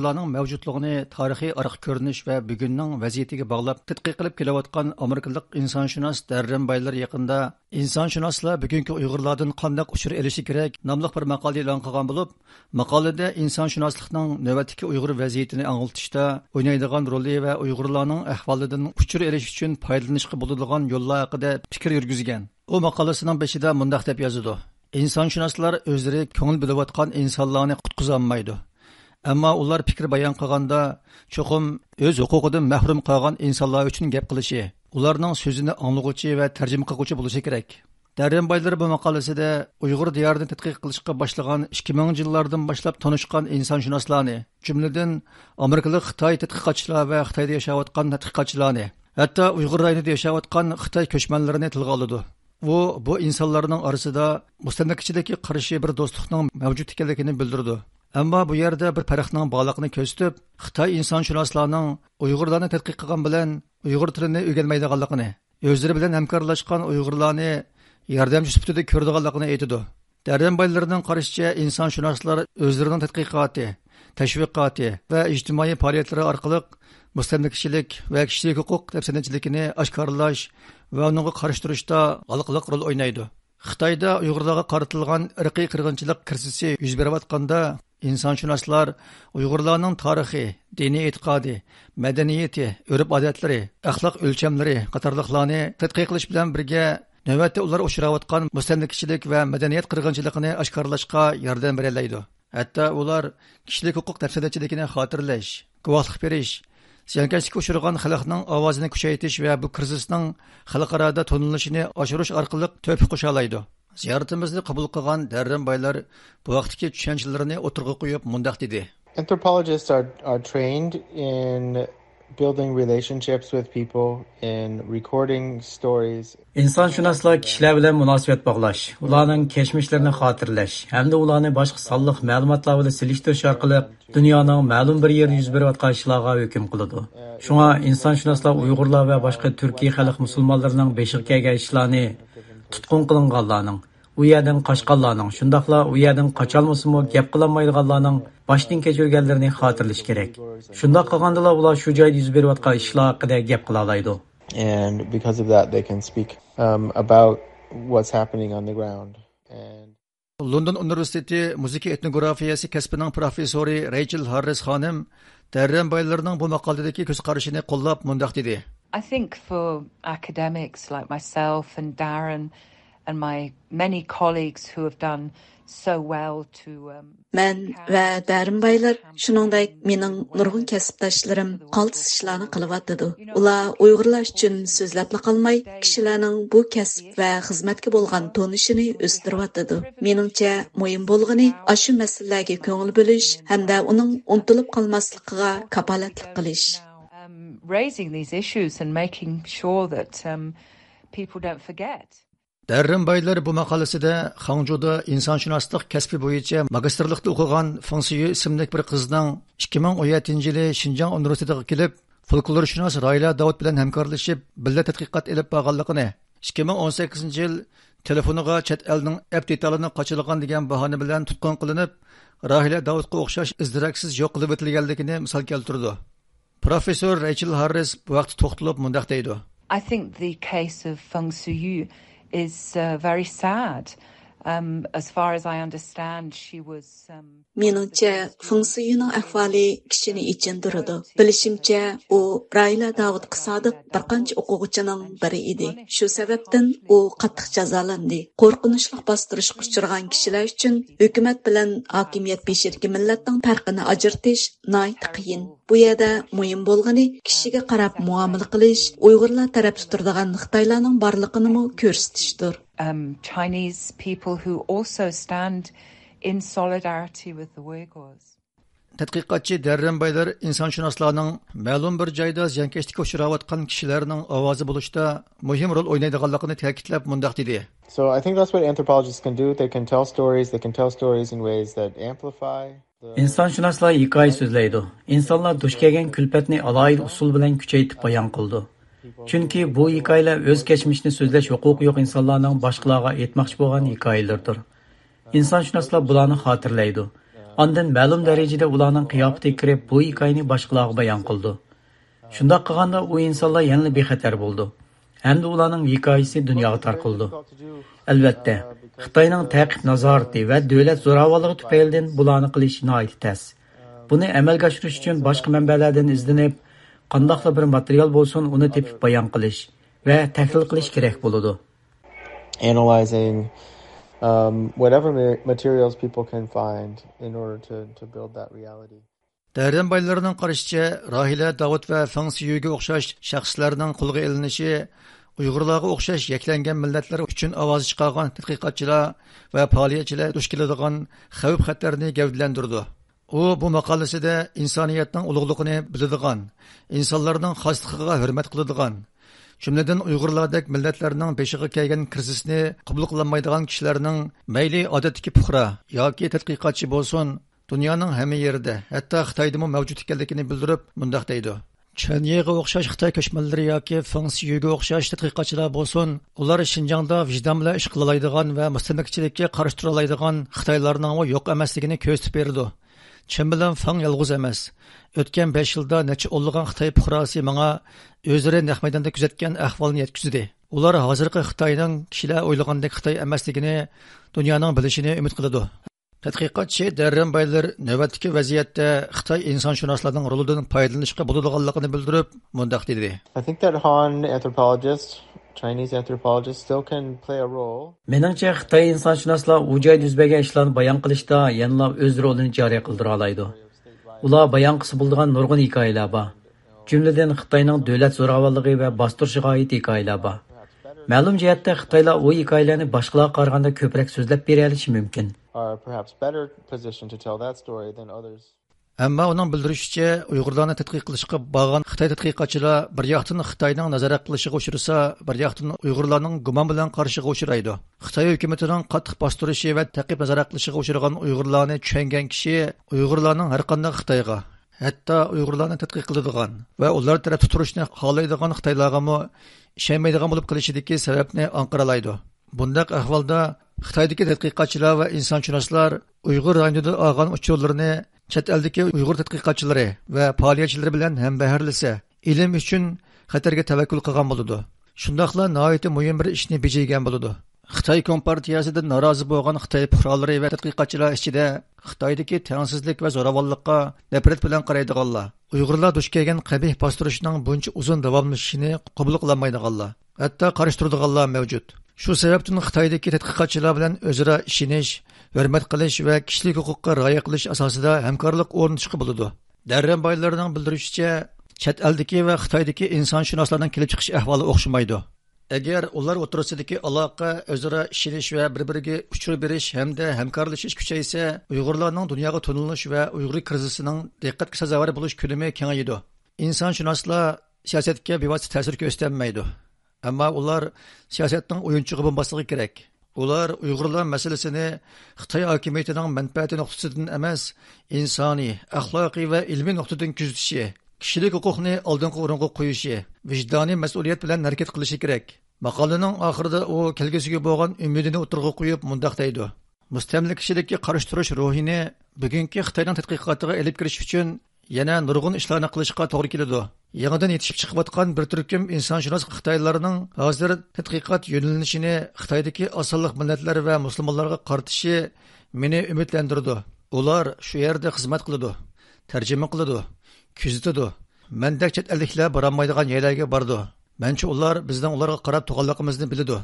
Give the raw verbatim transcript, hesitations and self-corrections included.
ئۇيغۇرلارنىڭ مەۋجۇتلۇقىنى تارىخىي ئارقا كۆرۈنۈش ۋە بۈگۈننىڭ ۋەزىيىتىگە باغلاپ تەتقىق قىلىپ كېلىۋاتقان ئامېرىكىلىق ئىنسانشۇناس دەررېن بايلېر يېقىندا ئىنسانشۇناسلار بۈگۈنكى ئۇيغۇرلاردىن قانداق ئۇچۇر ئېلىشى كېرەك ناملىق بىر ماقالە ئېلان قىلغان بولۇپ، ماقالىدە ئىنسانشۇناسلىقنىڭ نۆۋەتتىكى ئۇيغۇر ۋەزىيىتىنى ئاڭلىتىشتا ئوينايدىغان رولى ۋە ئۇيغۇرلارنىڭ ئەھۋالىدىن ئۇچۇر ئېلىش ئۈچۈن پايدىلىنىشقا بولىدىغان يوللار ھەققىدە پىكىر يۈرگۈزگەن. ئۇ ماقالىسىنىڭ بېشىدا مۇنداق دەپ يازىدۇ: «ئىنسانشۇناسلار ئۆزلىرى كۆڭۈل بۆلۈۋاتقان ئىنسانلارنى قۇتقۇزالمايدۇ. ئەمما ئۇلار پىكىر بايان قىلغاندا، چوقۇم ئۆز ھوقۇقىدىن مەھرۇم قالغان ئىنسانلار ئۈچۈن گەپ قىلىشى، ئۇلارنىڭ سۆزىنى ئاڭلىغۇچى ۋە تەرجىمە قىلغۇچى بولۇشى كېرەك.» دەررېن بايلېر بۇ ماقالىسىدە ئۇيغۇر دىيارىنى تەتقىق قىلىشقا باشلىغان ئىككى مىڭىنچى يىللاردىن باشلاپ تونۇشقان ئىنسانشۇناسلارنى، جۈملىدىن ئامېرىكىلىق خىتاي تەتقىقاتچىلار ۋە خىتايدا ياشاۋاتقان تەتقىقاتچىلارنى، ھەتتا ئۇيغۇر رايونىدا ياشاۋاتقان خىتاي كۆچمەنلىرىنى تىلغا ئالىدۇ. ئۇ بۇ ئىنسانلارنىڭ ئارىسىدا مۇستەملىكىچىلىككە قارشى بىر دوستلۇقنىڭ مەۋجۇت ئىكەنلىكىنى بىلدۈرىدۇ. ئەمما بۇ يەردە بىر پەرقنىڭ بارلىقىنى كۆرسىتىپ، خىتاي ئىنسانشۇناسلارنىڭ ئۇيغۇرلارنى تەتقىق قىلغان بىلەن ئۇيغۇر تىلىنى ئۆگەنمەيدىغانلىقىنى، ئۆزلىرى بىلەن ھەمكارلاشقان ئۇيغۇرلارنى ياردەمچى سۈپىتىدە كۆرىدىغانلىقىنى ئېيتىدۇ. دەررېن بايلېرنىڭ قارىشىچە، ئىنسانشۇناسلار ئۆزلىرىنىڭ تەتقىقاتى، تەشۋىقاتى ۋە ئىجتىمائىي پائالىيەتلىرى ئارقىلىق مۇستەملىكىچىلىك ۋە كىشىلىك ھوقۇق دەپسەندىچىلىكىنى ئاشكارىلاش ۋە ئۇنىڭغا قارشى تۇرۇشتا ھالقىلىق رول ئوينايدۇ. خىتايدا ئۇيغۇرلارغا قارىتىلغان ئىرقىي قىرغىنچىلىق كىرىزىسى يۈز بېرىۋاتقاندا، ئىنسانشۇناسلار ئۇيغۇرلارنىڭ تارىخى، دىنىي ئېتىقادى، مەدەنىيىتى، ئۆرپ-ئادەتلىرى، ئەخلاق ئۆلچەملىرى قاتارلىقلارنى تەتقىق قىلىش بىلەن بىرگە، نۆۋەتتە ئۇلار ئۇچراۋاتقان مۇستەملىكىچىلىك ۋە مەدەنىيەت قىرغىنچىلىقىنى ئاشكارىلاشقا ياردەم بېرەلەيدۇ. ھەتتا ئۇلار كىشىلىك ھوقۇق دەپسەندىچىلىكىنى خاتىرىلەش، گۇۋاھلىق بېرىش، زىيانكەشلىككە ئۇچرىغان خەلقنىڭ ئاۋازىنى كۈچەيتىش ۋە بۇ كىرىزىسنىڭ خەلقئارادا تونۇلۇشىنى ئاشۇرۇش ئارقىلىق تۆھپە قوشالايدۇ. زىيارىتىمىزنى قوبۇل قىلغان دەررېن بايلېر بۇ ھەقتىكى چۈشەنچىلىرىنى ئوتتۇرىغا قويۇپ مۇنداق دېدى. Anthropologists are, are trained in building relationships with people, in recording stories. ئىنسانشۇناسلار كىشىلەر بىلەن مۇناسىۋەت باغلاش، ئۇلارنىڭ كەچمىشلىرىنى خاتىرىلەش ھەمدە ئۇلارنى باشقا سانلىق مەلۇماتلار بىلەن سېلىشتۇرۇش ئارقىلىق دۇنيانىڭ مەلۇم بىر يېرىدە يۈز بېرىۋاتقان ئىشلارغا ھۆكۈم قىلىدۇ. شۇڭا ئىنسانشۇناسلار ئۇيغۇرلار ۋە باشقا تۈركىي خەلق مۇسۇلمانلىرىنىڭ بېشىغا كەلگەن ئىشلارنى، تۇتقۇن قىلىنغانلارنىڭ، ئۇ يەردىن قاچقانلارنىڭ، شۇنداقلا ئۇ يەردىن قاچالمىسىمۇ گەپ قىلالمايدىغانلارنىڭ باشتىن كەچۈرگەنلىرىنى خاتىرىلىشى كېرەك. شۇنداق قىلغاندىلا ئۇلار شۇ جايدا يۈز بېرىۋاتقان ئىشلار ھەققىدە گەپ قىلالايدۇ. And because of that, they can speak, um, about what's happening on the ground. And لوندون ئۇنىۋېرسىتېتى مۇزىكا ئېتنوگرافىيەسى كەسپىنىڭ پروفېسسورى رەيچېل ھاررىس خانىم دەررېن بايلېرنىڭ بۇ ماقالىدىكى كۆز قارىشىنى قوللاپ مۇنداق دېدى. I think for academics like myself and Darren and my many colleagues who have done so well to, um, مەن ۋە دەررېن بايلېر، شۇنىڭدەك مېنىڭ نۇرغۇن كەسىپداشلىرىم قالتىس ئىشلارنى قىلىۋاتىدۇ. ئۇلار ئۇيغۇرلار ئۈچۈن سۆزلەپلا قالماي، كىشىلەرنىڭ بۇ كەسىپ ۋە خىزمەتكە بولغان تونۇشىنى ئۆستۈرۈۋاتىدۇ. مېنىڭچە، مۇھىم بولغىنى ئاشۇ مەسىلىلەرگە كۆڭۈل بۆلۈش ھەمدە ئۇنىڭ ئۇنتۇلۇپ قالماسلىقىغا كاپالەتلىك قىلىش. Um, raising these issues and making sure that, um, people don't forget. دەررېن بايلېر بۇ ماقالىسىدە خاڭجۇدا ئىنسانشۇناسلىق كەسپى بويىچە ماگىستىرلىقتا ئوقۇغان فېڭ سىيۈ ئىسىملىك بىر قىزنىڭ ئىككى مىڭ ئون يەتتىنچى يىلى شىنجاڭ ئۇنىۋېرسىتېتىغا كېلىپ، فولكلورشۇناس راھىلە داۋۇت بىلەن ھەمكارلىشىپ، بىللە تەتقىقات ئېلىپ بارغانلىقىنى، ئىككى مىڭ ئون سەككىزىنچى يىل تېلېفونىغا چەت ئەلنىڭ ئەپ دېتالىنى قاچىلىغان دېگەن باھانە بىلەن تۇتقۇن قىلىنىپ، راھىلە داۋۇتقا ئوخشاش ئىز-دېرەكسىز يوق قىلىۋېتىلگەنلىكىنى مىسال كەلتۈرىدۇ. پروفېسسور رەيچېل ھاررىس بۇ ھەقتە توختىلىپ مۇنداق دەيدۇ. I think the case of Feng Suyu is, uh, very sad. Um, as far as I understand, she was, um, مېنىڭچە، فېڭ سىيۈنىڭ ئەھۋالى كىشىنى ئېچىندۇرىدۇ. بىلىشىمچە، ئۇ راھىلە داۋۇتقا سادىق بىر قانچە ئوقۇغۇچىنىڭ بىرى ئىدى. شۇ سەۋەبتىن ئۇ قاتتىق جازالاندى. قورقۇنچلۇق باستۇرۇشقا ئۇچرىغان كىشىلەر ئۈچۈن ھۆكۈمەت بىلەن ھاكىمىيەت بېشىدىكى مىللەتنىڭ پەرقىنى ئاجرىتىش ناھايىتى قىيىن. بۇ يەردە مۇھىم بولغىنى كىشىگە قاراپ مۇئامىلە قىلىش، ئۇيغۇرلار تەرەپتە تۇرىدىغان خىتايلارنىڭ بارلىقىنىمۇ كۆرسىتىشتۇر. Um, Chinese people who also stand in solidarity with the Uyghurs. تەتقىقاتچى دەررېن بايلېر ئىنسانشۇناسلارنىڭ مەلۇم بىر جايدا زىيانكەشلىككە ئۇچراۋاتقان كىشىلەرنىڭ ئاۋازى بولۇشتا مۇھىم رول ئوينايدىغانلىقىنى تەكىتلەپ مۇنداق دېدى. So I think that's what anthropologists can do. They can tell stories, they can tell stories in ways that amplify the. ئىنسانشۇناسلار ھېكايە سۆزلەيدۇ. ئىنسانلار دۇچ كەلگەن كۈلپەتنى ئالاھىدە ئۇسۇل بىلەن كۈچەيتىپ بايان قىلىدۇ. چۈنكى بۇ ھېكايىلەر ئۆز كەچمىشىنى سۆزلەش ھوقۇقى يوق ئىنسانلارنىڭ باشقىلارغا ئېيتماقچى بولغان ھېكايىلىرىدۇر. ئىنسانشۇناسلار بۇلارنى خاتىرىلەيدۇ. ئاندىن مەلۇم دەرىجىدە ئۇلارنىڭ قىياپىتىگە كىرىپ، بۇ ھېكايىنى باشقىلارغا بايان قىلىدۇ. شۇنداق قىلغاندا ئۇ ئىنسانلار يەنىلا بىخەتەر بولىدۇ. ھەمدە ئۇلارنىڭ ھېكايىسى دۇنياغا تارقىلىدۇ. ئەلۋەتتە، خىتاينىڭ تەقىب نازارىتى ۋە دۆلەت زوراۋانلىقى تۈپەيلىدىن بۇلارنى قىلىش ناھايىتى تەس. بۇنى ئەمەلگە ئاشۇرۇش ئۈچۈن باشقا مەنبەلەردىن ئىزدىنىپ، قانداقلا بىر ماتېرىيال بولسۇن، ئۇنى تېپىپ بايان قىلىش ۋە تەھلىل قىلىش كېرەك بولىدۇ. Analyzing um, whatever ma- materials people can find in order to, to build that reality. دەريەن بايلىرىنىڭ قارىشىچە، راھىلە داۋۇت ۋە فېڭ سىيۈگە ئوخشاش شەخسلەرنىڭ قولغا ئېلىنىشى ئۇيغۇرلارغا ئوخشاش يەكلەنگەن مىللەتلەر ئۈچۈن ئاۋاز چىقارغان تەتقىقاتچىلار ۋە پائالىيەتچىلەر دۇچ كېلىدىغان خەۋپ-خەتەرنى گەۋدىلەندۈرىدۇ. ئۇ بۇ ماقالىسىدە ئىنسانىيەتنىڭ ئۇلۇغلۇقىنى بىلىدىغان، ئىنسانلارنىڭ خاسلىقىغا ھۆرمەت قىلىدىغان، جۈملىدىن ئۇيغۇرلاردەك مىللەتلەرنىڭ بېشىغا كەلگەن كىرىزىسنى قوبۇل قىلالمايدىغان كىشىلەرنىڭ مەيلى ئادەتتىكى پۇقرا ياكى تەتقىقاتچى بولسۇن، دۇنيانىڭ ھەممە يېرىدە، ھەتتا خىتايدىمۇ مەۋجۇت ئىكەنلىكىنى بىلدۈرۈپ، مۇنداق دەيدۇ. چېن يېغا ئوخشاش خىتاي كۆچمەنلىرى ياكى فېڭ سىيۈگە ئوخشاش تەتقىقاتچىلار بولسۇن، ئۇلار شىنجاڭدا ۋىجدان بىلەن ئىش قىلالايدىغان ۋە مۇستەملىكىچىلىككە قارشى تۇرالايدىغان خىتايلارنىڭمۇ يوق ئەمەسلىكىنى كۆرسىتىپ بېرىدۇ. چېن بىلەن فېڭ يالغۇز ئەمەس. ئۆتكەن بەش يىلدا نەچچە ئونلىغان خىتاي پۇقراسى ماڭا ئۆزلىرى نەق مەيداندا كۆزەتكەن ئەھۋالنى يەتكۈزدى. ئۇلار ھازىرقى خىتاينىڭ كىشىلەر ئويلىغاندەك خىتاي ئەمەسلىكىنى دۇنيانىڭ بىلىشىنى ئۈمىد قىلىدۇ. تەتقىقاتچى دەررەن بايلېر نۆۋەتتىكى ۋەزىيەتتە خىتاي ئىنسانشۇناسلارنىڭ رولىدىن پايدىلىنىشقا بولىدىغانلىقىنى بىلدۈرۈپ، مۇنداق دېدى. I think that Han anthropologists, Chinese anthropologists, still can play a role. مېنىڭچە، خىتاي ئىنسانشۇناسلار ئۇ جايدا يۈز بەرگەن ئىشلارنى بايان قىلىشتا يەنىلا ئۆز رولىنى جارى قىلدۇرالايدۇ. ئۇلار بايان قىلسا بولىدىغان نۇرغۇن ھېكايىلەر بار. جۈملىدىن خىتاينىڭ دۆلەت زوراۋانلىقى ۋە باستۇرۇشىغا ئائىت ھېكايىلەر بار. مەلۇم جەھەتتە خىتايلار ئۇ ھېكايىلەرنى باشقىلارغا قارىغاندا كۆپرەك سۆزلەپ بېرەلىشى مۇمكىن. Are perhaps better positioned to tell that story than others. ئەمما ئۇنىڭ بىلدۈرۈشىچە، ئۇيغۇرلارنى تەتقىق قىلىشقا بارغان خىتاي تەتقىقاتچىلار بىر ياقتىن خىتاينىڭ نازارەت قىلىشىغا ئۇچرىسا، بىر ياقتىن ئۇيغۇرلارنىڭ گۇمان بىلەن قارىشىغا ئۇچرايدۇ. خىتاي ھۆكۈمىتىنىڭ قاتتىق باستۇرۇشى ۋە تەقىب نازارەت قىلىشىغا ئۇچرىغان ئۇيغۇرلارنى چۈشەنگەن كىشى ئۇيغۇرلارنىڭ ھەرقانداق خىتايغا، ھەتتا ئۇيغۇرلارنى تەتقىق قىلىدىغان ۋە ئۇلار تەرەپتە تۇرۇشنى خالايدىغان خىتايلارغىمۇ ئىشەنمەيدىغان بولۇپ قېلىشىدىكى سەۋەبنى ئاڭقىرالايدۇ. بۇنداق ئەھۋالدا خىتايدىكى تەتقىقاتچىلار ۋە ئىنسانشۇناسلار ئۇيغۇر رايونىدا ئالغان ئۇچۇرلىرىنى چەت ئەلدىكى ئۇيغۇر تەتقىقاتچىلىرى ۋە پائالىيەتچىلىرى بىلەن ھەمبەھىرلىسە، ئىلىم ئۈچۈن خەتەرگە تەۋەككۈل قىلغان بولىدۇ. شۇنداقلا ناھايىتى مۇھىم بىر ئىشنى بېجىرگەن بولىدۇ. خىتاي كومپارتىيەسىدىن نارازى بولغان خىتاي پۇقرالىرى ۋە تەتقىقاتچىلار ئىچىدە خىتايدىكى تەڭسىزلىك ۋە زوراۋانلىققا نەپرەت بىلەن قارايدىغانلار، ئۇيغۇرلار دۇچ كەلگەن قەبىھ باستۇرۇشنىڭ بۇنچە ئۇزۇن داۋاملىشىشىنى قوبۇل قىلالمايدىغانلار، ھەتتا قارشى تۇرىدىغانلار مەۋجۇت. شۇ سەۋەبتىن خىتايدىكى تەتقىقاتچىلار بىلەن ئۆزئارا ئىشىنىش، ھۆرمەت قىلىش ۋە كىشىلىك ھوقۇققا رىئايە قىلىش ئاساسىدا ھەمكارلىق ئورنىتىشقا بولىدۇ. دەررەن بايلىرىنىڭ بىلدۈرۈشىچە، چەت ئەلدىكى ۋە خىتايدىكى ئىنسانشۇناسلارنىڭ كېلىپ چىقىش ئەھۋالى ئوخشىمايدۇ. ئەگەر ئۇلار ئوتتۇرىسىدىكى ئالاقە، ئۆزئارا ئىشىنىش ۋە بىر-بىرىگە ئۇچۇر بېرىش ھەمدە ھەمكارلىشىش كۈچەيسە، ئۇيغۇرلارنىڭ دۇنياغا تونۇلۇش ۋە ئۇيغۇر كىرىزىسىنىڭ دىققەتكە سازاۋەر بولۇش كۆلىمى كېڭىيىدۇ. ئىنسانشۇناسلار سىياسەتكە بىۋاسىتە تەسىر كۆرسىتەلمەيدۇ. ئەمما ئۇلار سىياسەتنىڭ ئويۇنچۇقى بولماسلىقى كېرەك. ئۇلار ئۇيغۇرلار مەسىلىسىنى خىتاي ھاكىمىيىتىنىڭ مەنپەئەتى نۇقتىسىدىن ئەمەس، ئىنسانىي، ئەخلاقىي ۋە ئىلمىي نۇقتىدىن كۆزىتىشى، كىشىلىك ھوقۇقنى ئالدىنقى ئورۇنغا قويۇشى، ۋىجدانىي مەسئۇلىيەت بىلەن ھەرىكەت قىلىشى كېرەك. ماقالىنىڭ ئاخىرىدا ئۇ كەلگۈسىگە بولغان ئۈمىدىنى ئوتتۇرىغا قويۇپ مۇنداق دەيدۇ: مۇستەملىكىچىلىككە قارشى تۇرۇش روھىنى بۈگۈنكى خىتاينىڭ تەتقىقاتىغا ئېلىپ كىرىش ئۈچۈن يەنە نۇرغۇن ئىشلارنى قىلىشقا توغرا كېلىدۇ. يېڭىدىن يېتىشىپ چىقىۋاتقان بىر تۈركۈم ئىنسانشۇناس خىتايلارنىڭ ھازىر تەتقىقات يۆنىلىشىنى خىتايدىكى ئاز سانلىق مىللەتلەر ۋە مۇسۇلمانلارغا قارىتىشى مېنى ئۈمىدلەندۈرىدۇ. ئۇلار شۇ يەردە خىزمەت قىلىدۇ، تەرجىمە قىلىدۇ، كۆزىتىدۇ. مەندەك چەت ئەللىكلەر بارالمايدىغان يەرلەرگە بارىدۇ. مەنچە ئۇلار بىزنىڭ ئۇلارغا قاراپ تۇرغانلىقىمىزنى بىلىدۇ.